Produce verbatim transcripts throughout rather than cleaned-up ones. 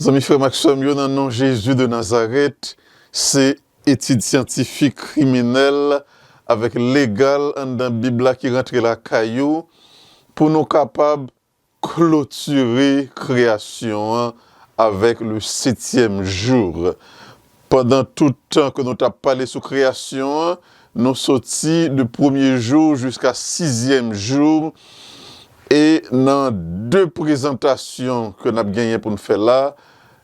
Zanmi, frè m ak sè m yo, nan non Jezi de Nazarèt, se etid syantifik, kriminèl avèk legal anndan Bib la ki rantre lakay ou pou nou kapab klotire kreyasyon an avèk le septième jour. Pandan tout tan ke nou t ap pale sou kreyasyon an, nou soti de premye jou jiska sizyèm jou, e nan de prezantasyon ke n ap genyen pou n fè la,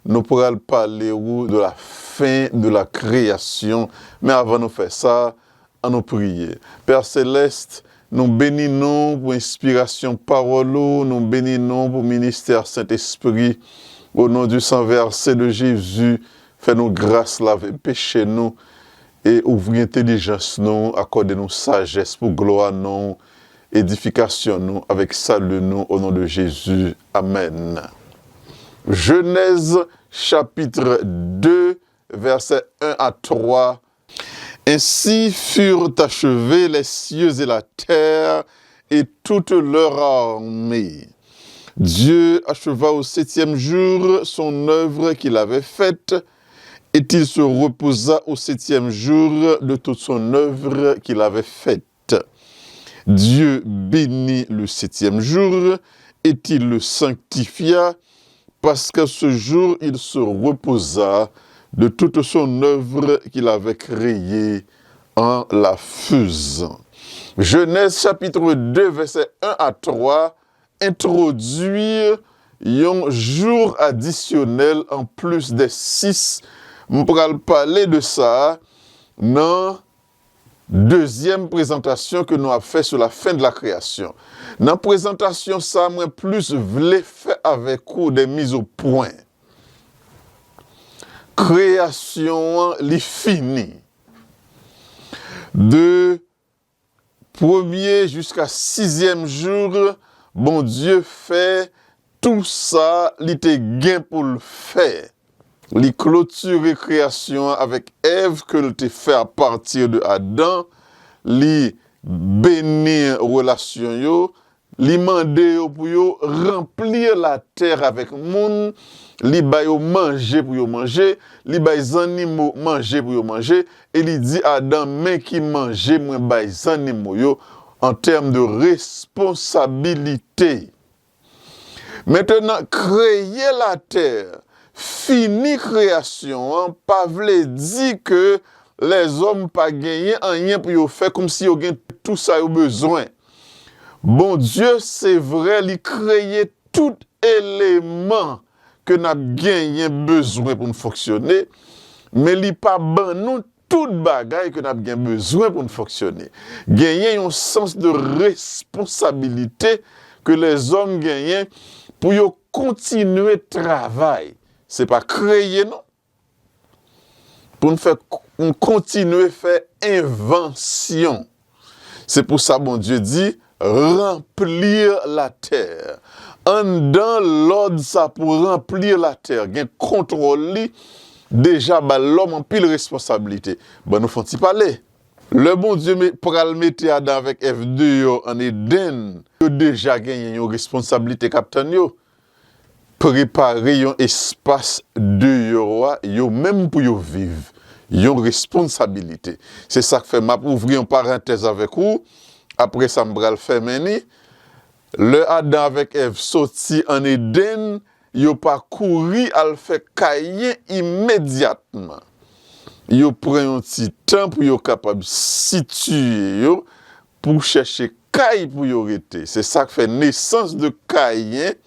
nou pral pale ou de la fin de la création. Men avan nou fè sa, ann nou priye. Pè Selès, nou beni nou pou enspirasyon pawòl ou, nou beni nou pou ministè Sentespri. Au nom du sang versé de Jésus, fè nou gras, lave peche nou, e ouvri entèlijans nou, akòde nou sajès pou glwa non, edifikasyon nou, avèk sali nou, au nom de Jésus. Amèn. Genèse chapitre deux, versets un à trois. Ainsi furent achevés les cieux et la terre et toute leur armée. Dieu acheva au septième jour son œuvre qu'il avait faite, et il se reposa au septième jour de toute son œuvre qu'il avait faite. Dieu bénit le septième jour, et il le sanctifia, parce qu'à ce jour il se reposa de toute son œuvre qu'il avait créée en la faisant. Genèse chapitre deux, versets un à trois, entwodui yon jou adisyonèl an plis de sis. M pral pale de sa nan dezyèm prezantasyon ke nou ap fè sou la fin de la création. Nan prezantasyon sa, mwen plis vle fè avèk ou de miz o pwen. Kreyasyon an, li fini. De premye jiska sizyèm jou, Bondye fè tou sa li te gen pou l fè. Li klotire kreyasyon an avèk Èv ke l te fè apati de Adan. Li beni relasyon yo. Li mande yo pou yo ranpli latè avèk moun. Li ba yo manje pou yo manje. Li bay zannimo manje pou yo manje. E li di Adan, men ki manje mwen bay zannimo yo, an tèm de responsabilite. Mentenan, kreye latè, fini kreyasyon an, pa vle di ke lèzòm pa genyen anyen pou yo fè, kòmsi yo gen tou sa yo bezwen. Bondye, se vre, li kreye tout eleman ke n ap genyen bezwen pou n fonksyone, men li pa ban nou tout bagay ke n ap gen bezwen pou n fonksyone. Genyen yon sans de responsabilite ke lèzòm genyen pou yo kontinye travay. Se pa kreye, non. Pou n fè, n kontinye fè envansyon. Se pou sa Bondye di, ranplir la terre. Anndan lòd sa pou ranplir la terre, gen kontwòl li, deja ba lòm anpil responsablite. Ban nou fè yon ti pale. Lè Bondye me-, pral mete Adan avèk Èv deyò an Edenn, yo deja genyen yon responsablite k ap tann yo. Prepare yon espas deyò a, yo menm pou yo viv. Yon responsabilite. Se sa k fè m ap ouvri yon parantèz avèk ou. Apre sa, m pral fèmen li. Lè Adan avèk Èv soti an Edenn, yo pa kouri al fè Kayen imedyatman. Yo pran yon ti tan pou yo kapab sitiye yo, pou chèche kay pou yo rete. Se sa k fè nesans de Kayen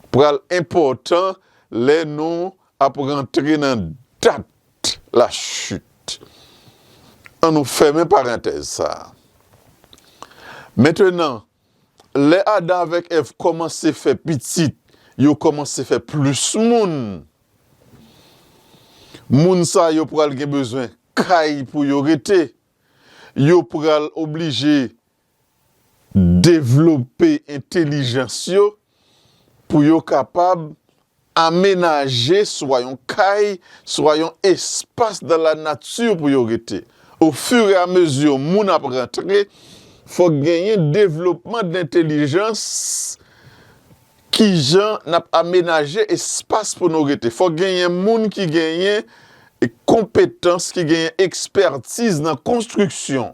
pral enpòtan lè nou ap rantre nan dat la chit. An nou fèmen parantèz sa a. Mentenan, lè Adan avèk Èv kòmanse fè pitit, yo kòmanse fè plis moun. Moun sa yo pral gen bezwen kay pou yo rete. Yo pral oblije devlope entèlijans yo pou yo kapab amenaje swa yon kay, swa yon espas dans la nature pou yo rete. Au fur et à mesure moun ap rantre, fòk genyen devlopman dentèlijans Kijan n ap amenaje espas pou nou rete? Fòk genyen moun ki genyen e konpetans, ki genyen ekspètiz nan konstriksyon.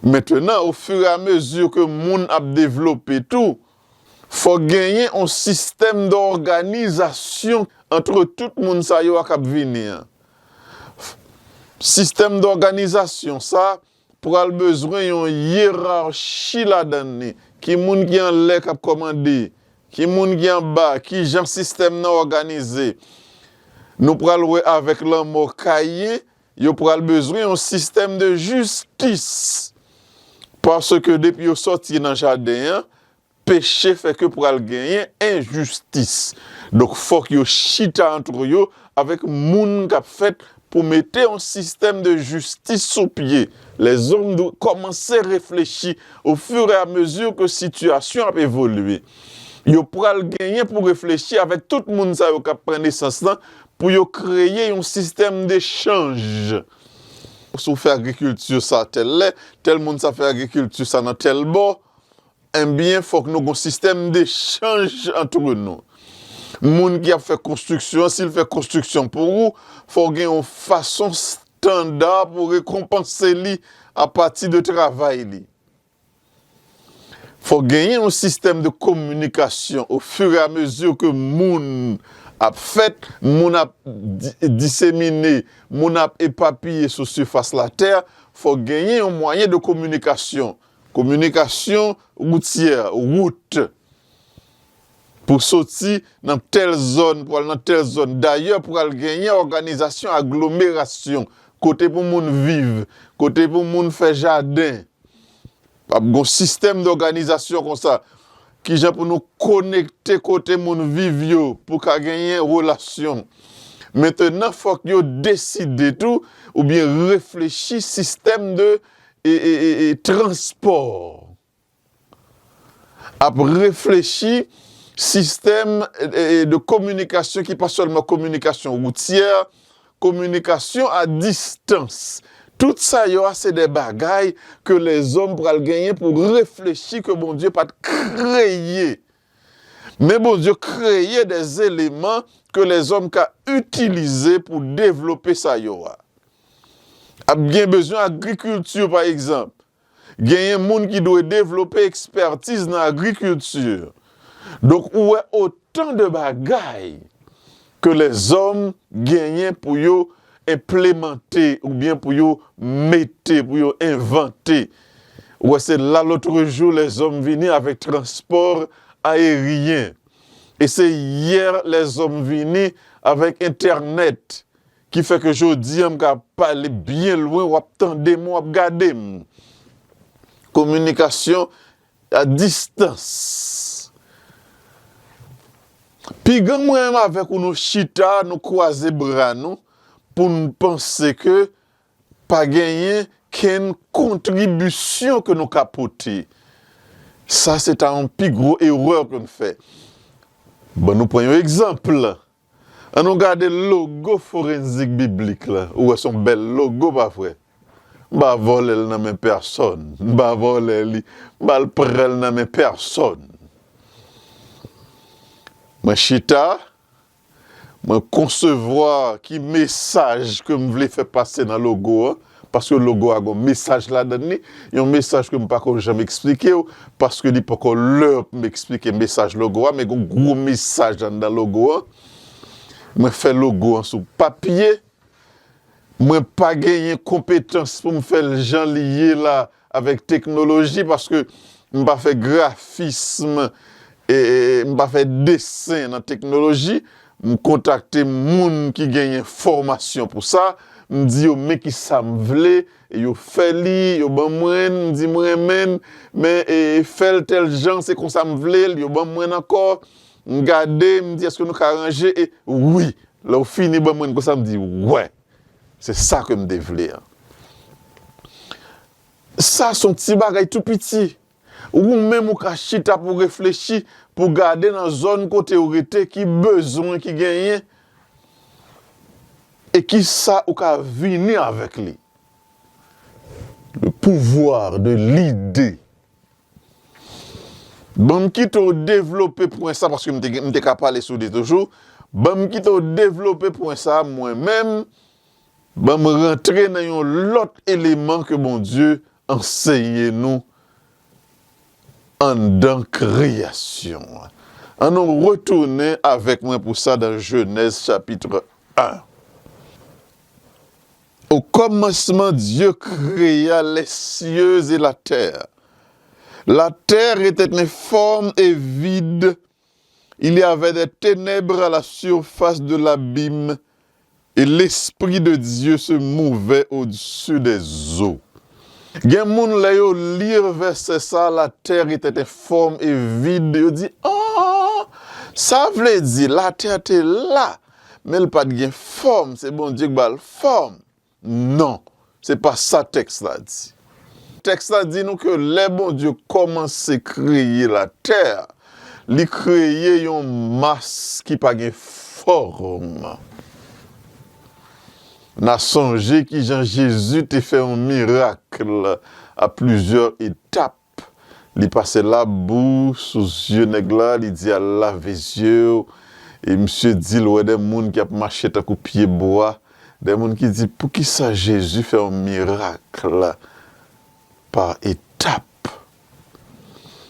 Mentenan, ofirameziye ke moun ap devlope tou, fòk genyen yon sistèm dòganizasyon ant tout moun sa yo a k ap vini an. Sistèm dòganizasyon sa pral bezwen yon yerachi ladan li. Ki moun ki anlè k ap kòmande? Ki moun ki anba? Ki jan sistèm nan òganize? Nou pral wè avèk lanmò Kayen, yo pral bezwen yon sistèm de jistis. Paske depi yo sòti nan jaden an, peche fè ke pral genyen enjistis. Donk, fòk yo chita antre yo avèk moun k ap fèt pou mete yon sistèm de jistis sou pye. Lèzòm dwe kòmanse reflechi ofirameziye ke sitiyasyon ap evolye. Yo pral genyen pou reflechi avèk tout moun sa yo k ap pran nesans lan pou yo kreye yon sistèm dechanj. Si w fè agrikilti sa tèl lè, tèl moun sa fè agrikilti sa nan tèl bò, ebyen, fòk nou gon sistèm dechanj antre nou. Moun ki ap fè konstriksyon an, si l fè konstriksyon pou ou, fò w gen yon fason estanda pou rekonpanse li apati de travay li. Fò genyen yon sistèm de kominikasyon ofirameziye ke moun ap fèt, moun ap di- disemine, moun ap epapiye sou sifas latè, fò genyen yon mwayen de kominikasyon. Kominikasyon woutyè, wout. Pou soti nan tèl zòn, pou al nan tèl zòn. Dayè, pral genyen òganizasyon aglomerasyon, kote pou moun viv, kote pou moun fè jaden. Ap gon sistèm dòganizasyon konsa. Kijan pou nou konekte kote moun viv yo, pou ka genyen relasyon. Mentenan, fòk yo deside tou, oubyen reflechi sistèm de e, e, e, e, transpò. Ap reflechi sistèm e, e, de kominikasyon ki pa sèlman kominikasyon woutyè, kominikasyon a distans. Tout sa yo a se de bagay ke lèzòm pral genyen pou reflechi ke Bondye pa t kreye. Men Bondye kreye de eleman ke lèzòm ka itilize pou devlope sa yo a. Ap gen bezwen agrikilti, pa egzanp. Genyen moun ki dwe devlope ekspètiz nan agrikilti. Donk, ou wè otan de bagay ke lèzòm genyen pou yo enplemante oubyen pou yo mete, pou yo envante. Ou wè, se la lotrejou lèzòm vini avèk transpò ayeryen. E se yè lèzòm vini avèk entènèt. Ki fè ke jodi a, m ka pale byen lwen, w ap tande m, w ap gade m. Kominikasyon a distans. Piga mwen menm avèk ou, nou chita, nou kwaze bra nou, pou n panse ke pa genyen kenn kontribisyon ke nou ka pote. Sa, se ta yon pi gwo erè ke n fè. Bon, nou pran yon egzanp. Ann nou gade logo Forenzik Biblik la. Ou wè se yon bèl logo, pa vre? M pa vòlè l nan men pèsòn. M pa vòlè li. M pa al pran l nan men pèsòn. Mwen chita, mwen konsevwa ki mesaj ke m vle fè pase nan logo an, paske logo a gon mesaj ladan li, yon mesaj ke m pako janm eksplike w, paske li poko lè pou m eksplike mesaj logo a, men gon gwo mesaj anndan logo an. Mwen fè logo an sou papye. Mwen pa genyen konpetans pou m fè l jan li ye la avèk teknoloji, paske m pa fè grafism, e, e, m pa fè desen nan teknoloji. M kontakte moun ki genyen fòmasyon pou sa, m di yo men kisa m vle, e yo fè li, yo ban mwen, m di m renmen l, men, e, fè l tèl jan, se konsa m vle l, yo ban mwen l ankò. M gade, m di, èske nou ka ranje? E wi, lè yo fini ban mwen l konsa, m di, wè, se sa ke m te vle an. Sa se yon ti bagay tou piti. Ou menm ou ka chita pou reflechi, pou gade nan zòn kote ou rete ki bezwen ki genyen, e kisa ou ka vini avèk li. Le pouvoir de l'idée. Ban m kite w devlope pwen sa, paske m te, m te ka pale sou li toujou. Ban m kite w devlope pwen sa, mwen menm, ban m rantre nan yon lòt eleman ke Bondye anseye nou anndan kreyasyon an. An nou retounen avèk mwen pou sa dan Jenèz chapit en. Au commencement, Dieu créa les cieux et la terre. La terre était informe et vide. Il y avait des ténèbres à la surface de l'abîme, et l'Esprit de Dieu se mouvait au-dessus des eaux. Gen moun, lè yo li vèsè sa, la terre était informe et vide, yo di, ah, sa vle di latè te la, men l pa t gen fòm, se Bondye k ba l fòm. Non, se pa sa tèks la di. Tèks la di nou ke lè Bondye kòmanse kreye latè, li kreye yon mas ki pa gen fòm. N a sonje kijan Jezi te fè yon mirak a plizyè etap. Li pase labou sou zye nèg la, li di, al lave zye w. E misye di l wè de moun ki ap mache tankou pye bwa, de moun ki di, poukisa Jezi fè yon mirak la pa etap?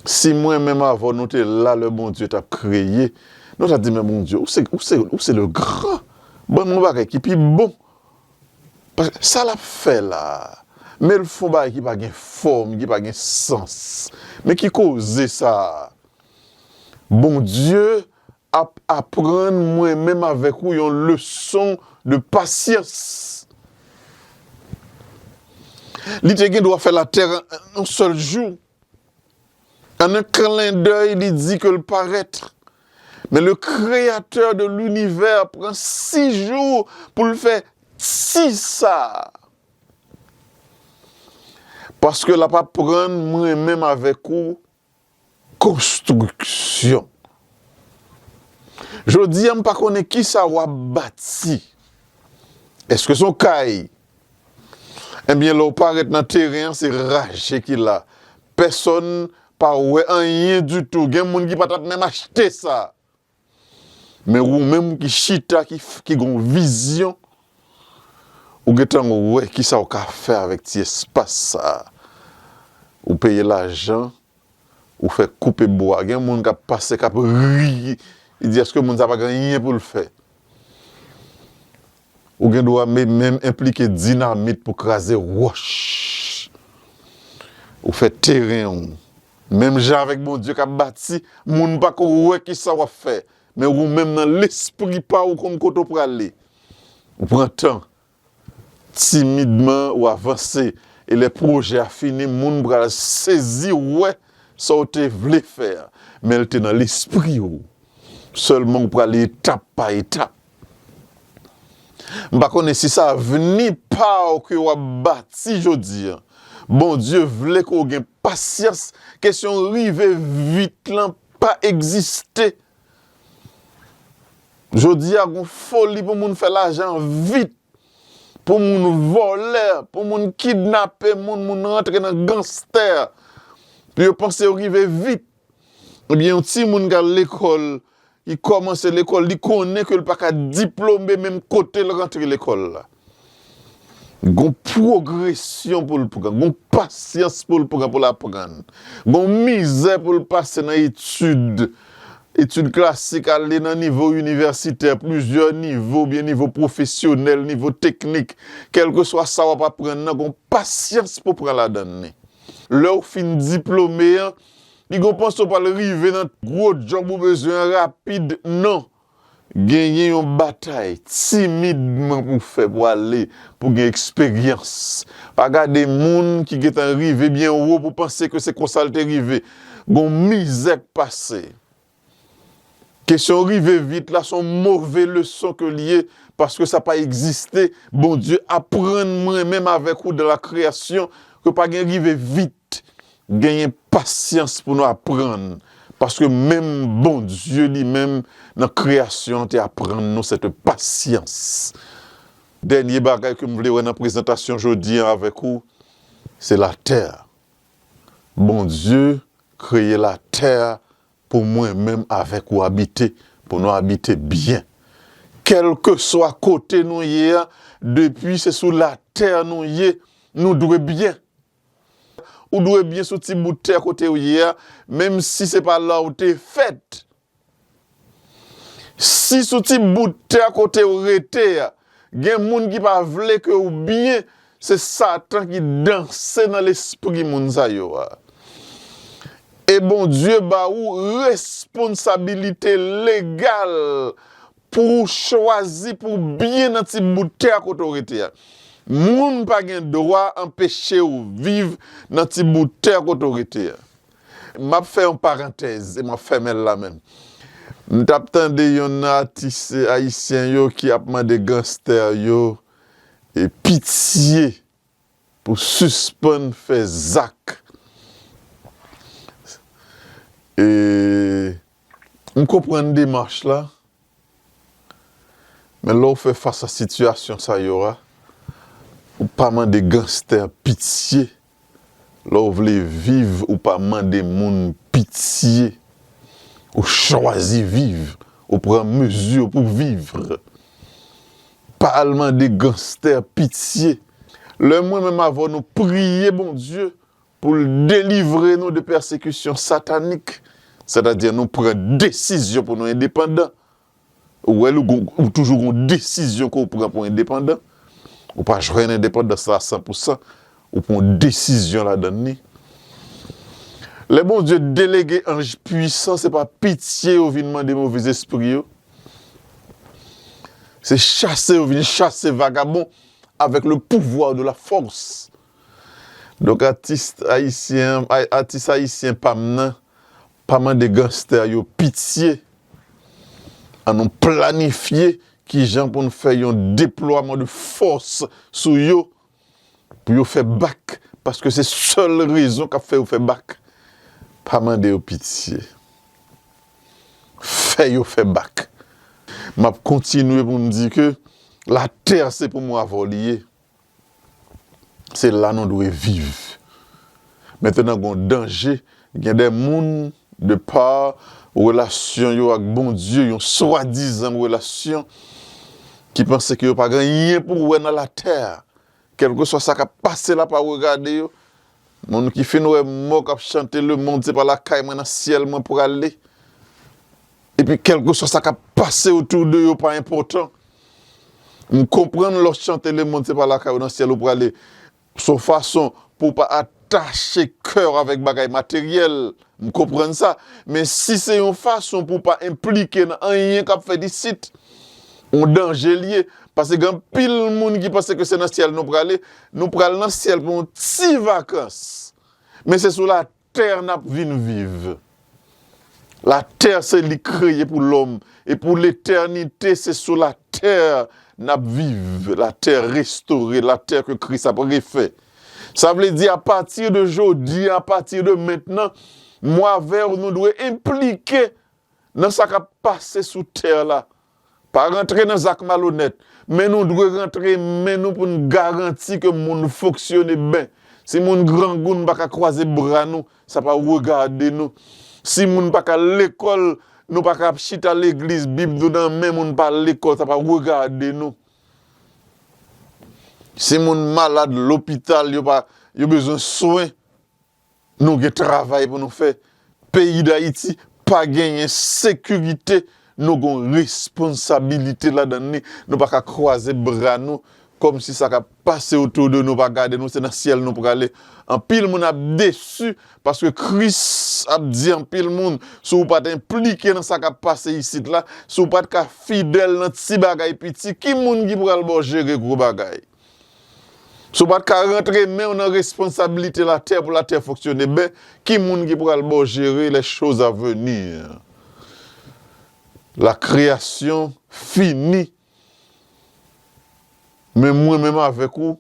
Si mwen menm avè w nou te la lè Bondye t ap kreye, nou ta di, men Bondye, ou se, ou se, ou se le gran. Ban m yon bagay ki pi bon. Paske sa l ap fè la a, men l fè yon bagay ki pa gen fòm, ki pa gen sans. Men ki koze sa a? Bondye ap aprann mwen menm avèk ou yon leson de pasyans. Li te gen dwa fè latè an yon sèl jou. En un clin d'œil, li di ke l parèt. Men le Créateur de l'univers pran sis jou pou l fè ti sa a. Paske l ap aprann mwen menm avèk ou konstriksyon. Jodi a, m pa konnen kisa w ap bati. Èske se yon kay? Ebyen, lè w parèt nan teren an, se raje ki la. Pèsonn pa wè anyen ditou. Gen moun ki pa t ap menm achte sa. Men ou menm ki chita, ki, ki gen yon vizyon, ou gentan wè kisa w ka fè avèk ti espas sa a. Ou peye lajan, ou fè koupe bwa. Gen moun k ap pase, k ap ri. Li di, èske moun sa pa gen anyen pou l fè? Ou gen dwa me-, menm enplike dinamit pou kraze wòch. Ou fè teren w. Menm jan avèk Bondye k ap bati, moun pa ko wè kisa w ap fè. Men ou menm nan lespri pa w, ou konn kote w prale. Ou pran tan. Timidman, ou avanse. E lè pwojè a fini, moun pral sezi wè sa w te vle fè a. Men l te nan lespri w. Sèlman, ou prale etap pa etap. M pa konnen si se avni pa w ke w ap bati jodi a. Bondye vle ke w gen pasyans. Kesyon rive vit lan pa egziste. Jodi a, gon foli pou moun fè lajan vit, pou moun vòlè, pou moun kidnape moun, moun rantre nan ganstè, pou yo panse yo rive vit. Ebyen, yon timoun k al lekòl, li kòmanse lekòl, li konnen ke l pa ka diplome menm kote l rantre lekòl la. Gon pwogresyon pou l pran, gon pasyans pou l pran pou l aprann, gon mizè pou l pase nan etid, etid klasik, ale nan nivo inivèsitè, plizyè nivo, oubyen nivo pwofesyonèl, nivo teknik, kèlkeswa sa w ap aprann nan, gon pasyans pou pran ladan li. Lè w fin diplome an, li gon panse w pral rive nan gwo djòb ou bezwen an rapid, non. Genyen yon batay timidman pou fè, pou ale, pou gen eksperyans. Pa gade moun ki gentan rive byen wo pou panse ke se konsa l te rive. Gon mizè k pase. Kesyon rive vit la, se yon move leson ke l ye, paske sa pa egziste. Bondye aprann mwen menm avèk ou dans la création ke pa gen rive vit. Genyen pasyans pou nou aprann, paske menm Bondye li menm nan kreyasyon an te aprann nou cette patience. Dènye bagay ke m vle wè nan prezantasyon jodi an avèk ou, se latè. Bondye kreye latè a pou mwen menm avèk ou abite, pou nou abite byen. Kèlkeswa kote nou ye a, depi se sou latè nou ye, nou dwe byen. Ou dwe byen sou ti bout tè kote w ye a, menm si se pa la w te fèt. Si sou ti bout tè kote w rete a, gen moun ki pa vle ke w byen, se Satan ki danse nan lespri moun sa yo a. E Bondye ba ou responsabilite legal pou w chwazi pou w byen nan ti bout tè kote w rete a. Moun pa gen dwa anpeche w viv nan ti bout tè kote w rete a. M ap fè yon parantèz e m ap fèmen l la menm. M t ap tande yonn nan atis ayisyen yo ki ap mande ganstè yo e pitye pou sispann fè zak. E m konprann demach la, men lè w fè fas a sitiyasyon sa yo a, ou pa mande ganstè pitye. Lè w vle viv, ou pa mande moun pitye. Ou chwazi viv, ou pran mezi pou viv. Pa al mande ganstè pitye. Lè mwen menm avè w nou priye Bondye pou l delivre nou de pèsekisyon satanik, sètadi nou pran desizyon pou nou endepandan. Ou wè, ou, ou toujou gon desizyon ke w pran pou endepandan. Ou pa jwenn endepandans la a san pou san. Ou pran yon desizyon ladan li. Lè Bondye delege anj pwisan, se pa pitye yo vin mande movèzespri yo. Se chase yo vin chase vagabon avec le pouvoir de la force. Donk, atis ayisyen, ay- atis ayisyen pa m nan, pa mande ganstè yo pitye. Ann nou planifye kijan pou n fè yon deplwaman de fòs sou yo, pou yo fè bak, paske se sèl rezon k ap fè yo fè bak. Pa mande yo pitye. Fè yo fè bak. M ap kontinye pou m di ke latè se pou mwen avè w li ye. Se la nou dwe viv. Mentnan, gen yon danje, gen de moun, de pa relasyon yo ak Bondye, yon swadizan relasyon, ki panse ke yo pa gen anyen pou wè nan latè a. Kèlkeswa sa k ap pase la pa regade yo. Moun ki fin wè mò k ap chante, le monde, se pa lakay mwen, nan syèl mwen prale. Epi kèlkeswa sa k ap pase otou de yo pa enpòtan. M konprann lè w chante le monde, se pa lakay ou nan syèl ou prale. Se yon fason pou w pa atache kè w avèk bagay materyèl. M konprann sa. Men si se yon fason pou w pa enplike nan anyen k ap fèt isit, yon danje l ye. Paske gen anpil moun ki panse ke se nan syèl nou prale. Nou pral nan syèl pou yon ti vakans. Men se sou latè n ap vin viv. Latè se li kreye pou lòm. E pou letènite, se sou latè n ap viv. Latè restore, latè ke Kris ap refè. Sa vle di, apati de jodi, apati de mentnan, mwen avè w, nou dwe enplike nan sa k ap pase sou tè la. Pa rantre nan zak malonèt, men nou dwe rantre men nou pou n garanti ke moun fonksyone byen. Si moun grangou, nou pa ka kwaze bra nou, sa pa regade nou. Si moun pa ka lekòl, nou pa ka ap chita legliz, Bib nou nan men, moun pa al lekòl, sa pa regade nou. Si moun malad, lopital, yo pa, yo bezwen swen, nou gen travay pou nou fè. Peyi Dayiti pa genyen sekirite, nou gon responsabilite ladan li. Nou pa ka kwaze bra nou kòmsi sa k ap pase otou de nou pa gade nou, se nan syèl nou prale. Anpil moun ap desi paske Kris ap di anpil moun, si w pa t enplike nan sa k ap pase isit la, si w pa t ka fidèl nan ti bagay piti, ki moun ki pral ba w jere gwo bagay? Si w pa t ka rantre men w nan responsabilite latè pou latè fonksyone byen, ki moun ki pral ba w jere les choses à venir? La création fini. Men mwen menm avèk ou,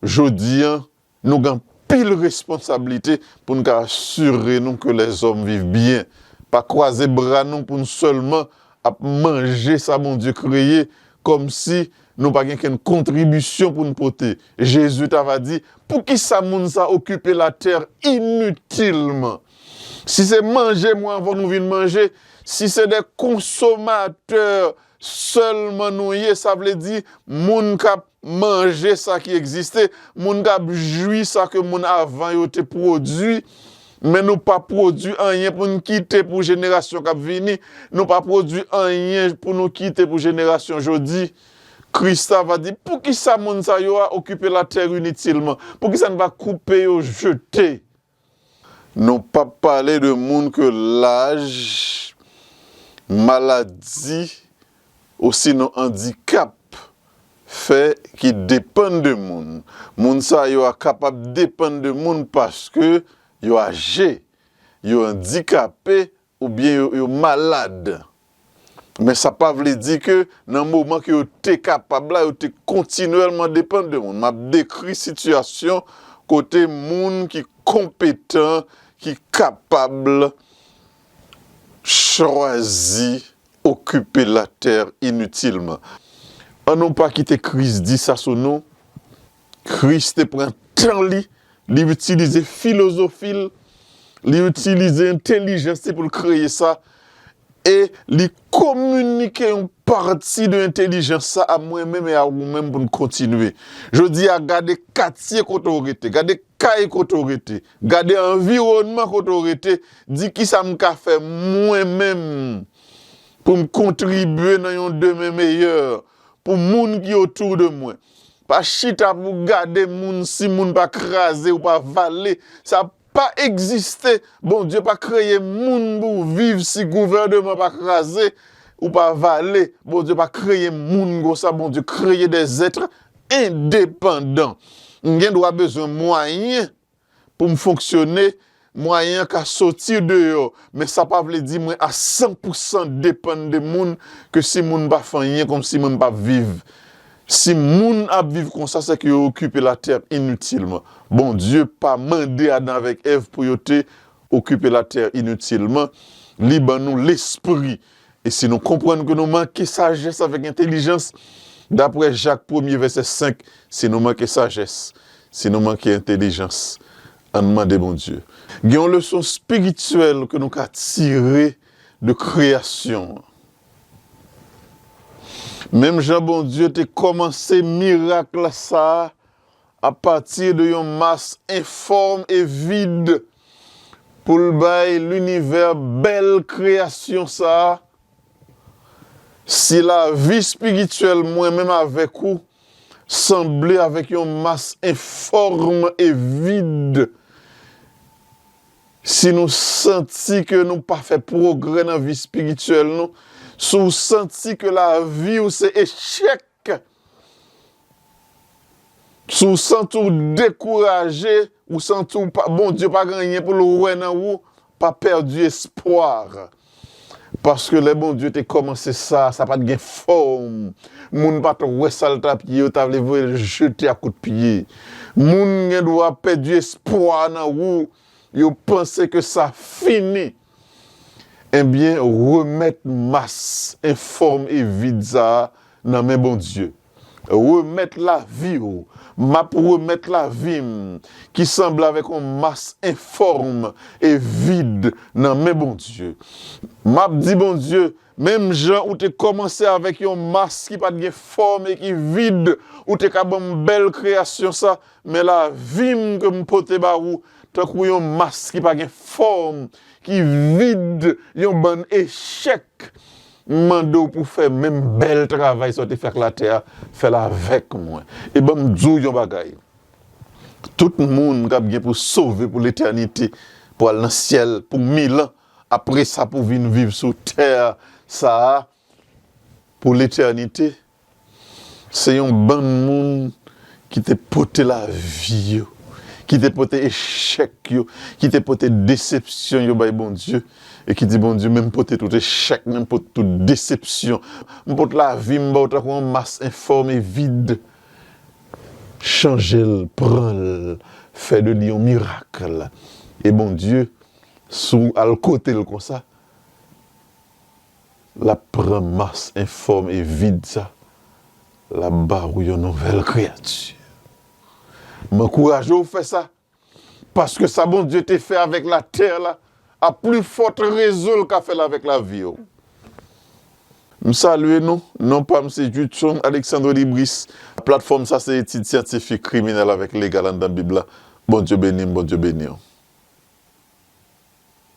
jodi a, nou gen anpil responsablite pou n ka asire nou ke lèzòm viv byen. Pa kwaze bra nou pou n sèlman ap manje sa Bondye kreye, kòmsi nou pa gen kenn kontribisyon pou n pote. Jezi ta va di, poukisa moun sa okipe latè initilman? Si se manje mwen anvan nou vin manje, si se de konsomatè sèlman nou ye, sa vle di moun k ap manje sa ki egziste, moun k ap jwi sa ke moun avan yo te pwodui, men nou pa pwodui anyen pou n kite pou jenerasyon k ap vini, nou pa pwodui anyen pou nou kite pou jenerasyon jodi. Kris ta va di, poukisa moun sa yo a okipe latè initilman? Poukisa n pa koupe yo jete? Nou p ap pale de moun ke laj, maladi, osinon andikap fè ki depann de moun. Moun sa yo a kapab depann de moun paske yo aje, yo andikape oubyen yo, yo malad. Men sa pa vle di ke nan moman ke yo te kapab la, yo te kontinyèlman depann de moun. M ap dekri sitiyasyon kote moun ki konpetan, ki kapab chwazi okipe latè initilman. An nou pa kite Kris di sa sou nou. Kris te pran tan li, li itilize filozofi l, li itilize entèlijans li pou l kreye sa, e li kominike yon pati de entèlijans sa a mwen menm e a ou menm pou n kontinye. Jodi a, gade katye kote w rete, gade kay kote w rete, gade anviwònman kote w rete, di kisa m ka fè mwen menm pou m kontribye nan yon demen meyè pou moun ki otou de mwen. Pa chita pou gade moun, si moun pa kraze ou pa vale, sa pa egziste. Bondye pa kreye moun pou viv si gouvènman pa kraze ou pa vale. Bondye pa kreye moun konsa. Bondye kreye des êtres indépendants. M gen dwa bezwen mwayen pou m fonksyone, mwayen an ka soti deyò, men sa pa vle di mwen a san pou san depann de moun, ke si moun pa fè anyen, kòmsi mwen m p ap viv. Si moun ap viv konsa, se ke yo okipe latè initilman. Bondye pa mande Adan avèk Èv pou yo te okipe latè initilman. Li ban nou lespri. E si nou konprann ke nou manke sajès avèk entèlijans, daprè Jak premye vèsè senk, si nou manke sajès, si nou manke entèlijans, ann mande Bondye. Gen yon leson espirityèl ke nou ka tire de kreyasyon an. Menm jan Bondye te kòmanse mirak la sa a, apati de yon mas enfòm e vid pou l bay linivè bèl kreyasyon sa a. Si lavi espirityèl mwen menm avèk ou sanble avèk yon mas enfòm e vid, si nou santi ke nou pa fè pwogrè nan vi espirityèl nou, si w santi ke lavi w se echèk, si w santi w dekouraje, ou santi w pa, Bondye pa gen anyen pou l wè nan ou, pa pèdi espwa. Paske lè Bondye te kòmanse sa, sa pa t gen fòm. Moun pa t wè sa l t ap ye, yo ta vle voye l jete a kout pye. Moun gen dwa pèdi espwa nan ou, yo panse ke sa fini. Ebyen, remèt mas enfòm e vid sa a nan men Bondye. Remèt lavi w. M ap remèt lavi m ki sanble avèk yon mas enfòm e vid nan men Bondye. M ap di Bondye, menm jan ou te kòmanse avèk yon mas ki pa t gen fòm e ki vid, ou te ka ban m bèl kreyasyon sa, men lavi m ke m pote ba ou, tankou yon mas ki pa gen fòm, ki vid, yon bann echèk. M mande w pou fè menm bèl travay sa w te fè ak latè a, fè l avèk mwen. E ban m di w yon bagay. Tout moun k ap gen pou sove pou letènite, pou al nan syèl pou mil an, apre sa pou vin viv sou tè sa a pou letènite, se yon bann moun ki te pote lavi yo, ki te pote echèk yo, ki te pote desepsyon yo bay Bondye, e ki di, Bondye, men m pote tout echèk, men m pote tout desepsyon. M pote lavi m ba w tankou yon mas enfòm e vid. Chanje l, pran l, fè de li yon mirak. E Bondye, si w al kote l konsa, l ap pran mas enfòm e vid sa, l ap ba ou yon nouvèl kreyati. M ankouraje w fè sa, paske sa Bondye te fè avèk latè la, A pli fòt rezon l ka fè l avèk lavi w. M salye nou. Non pa m se Judson Alexandre Libris. Platfòm sa se etid syantifik kriminèl avèk legal anndan Bib la. Bondye beni m, Bondye beni w.